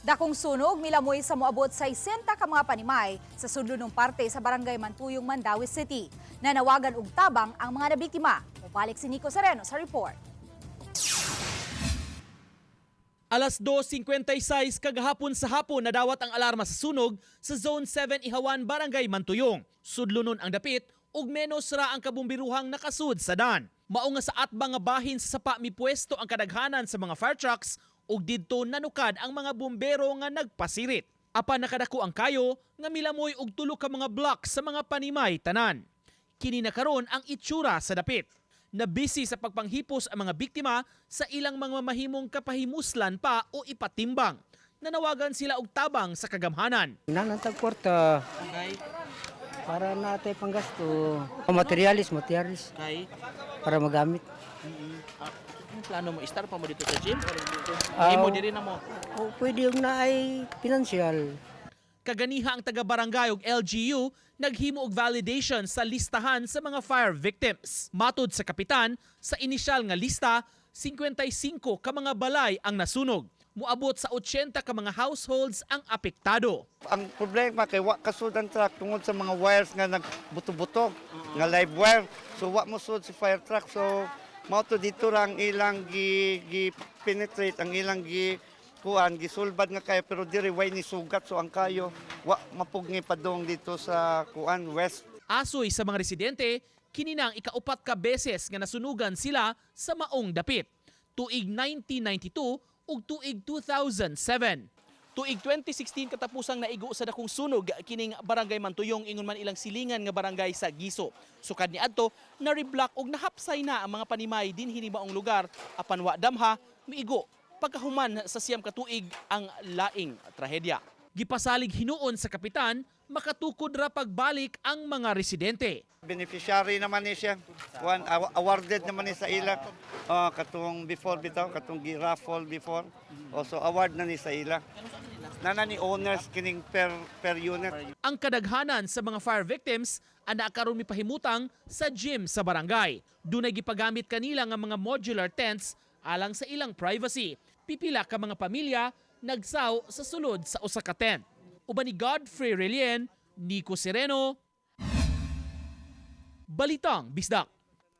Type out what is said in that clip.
Dakong sunog milamoy sa moabot 60 ka mga panimay sa sudlonong parte sa Barangay Mantuyong, Mandaue City. Nanawagan og tabang ang mga nabiktima. Mubalik si Nico Sereno sa report. Alas 2:56 kagahapon sa hapon, nadawat ang alarma sa sunog sa Zone 7 Ihawan, Barangay Mantuyong. Sudlonon ang dapit ug menos ra ang kabumbiruhang nakasud sa dan. Mao nga sa atbang nga bahin sa sapa mipuesto ang kadaghanan sa mga fire trucks ug didto nanukad ang mga bumbero nga nagpasirit. Apan nakadako ang kayo nga milamoy og tulo ka mga block sa mga panimay tanan. Kini na karon ang itsura sa dapit. Nabisi sa pagpanghipos ang mga biktima sa ilang mga mahimong kapahimuslan pa o ipatimbang. Nanawagan sila og tabang sa kagamhanan. Nanantag kwarta para natay panggasto. Materialis, materialis Kay, para magamit. Anong plano mo? Start pa mo dito sa gym? Or Ah, imo diri na mo? O pwede yung na ay financial. Kaganiha, ang taga-barangay ug LGU naghimo og validation sa listahan sa mga fire victims. Matod sa kapitan, sa inisyal nga lista, 55 ka mga balay ang nasunog. Muabot sa 80 ka mga households ang apektado. Ang problema kay wa kasud ang truck tungod sa mga wires nga nagbuto-buto nga live wire. So wa mo sud si fire truck. So mao to dito ra ang ilang gi penetrate, ang ilang gi kuan, gisulbad nga kayo, pero diri way ni sugat, so ang kayo wa mapugni padong dito sa kuan west. Asoy sa mga residente, kini na ang ikaupat ka beses nga nasunugan sila sa maong dapit. Tuig 1992 ug tuig 2007. Tuig 2016 katapusang naigo sa dakong sunog kining Barangay Mantuyong, ingon man ilang silingan nga barangay sa Giso. Sukad ni adto, na-reblock og nahapsay na ang mga panimay dinhi ni maong lugar, apan wa damha miigo pagkahuman sa 9 ka tuig ang laing trahedya. Gipasalig hinuon sa kapitan, makatukod ra pagbalik ang mga residente. Beneficiary naman ni siya. One, awarded naman ni sa ila. Ah, katong before bitaw, katong gi-raffle before. Also award na ni sa ila. Nana ni owners kining per unit. Ang kadaghanan sa mga fire victims ana karon mipahimutang sa gym sa barangay. Dunay gipagamit kanila nga mga modular tents alang sa ilang privacy. Pipila ka mga pamilya nagsaw sa sulod sa usa ka tent. Uban ni Godfrey Relien, Nico Sereno, Balitang Bisdak.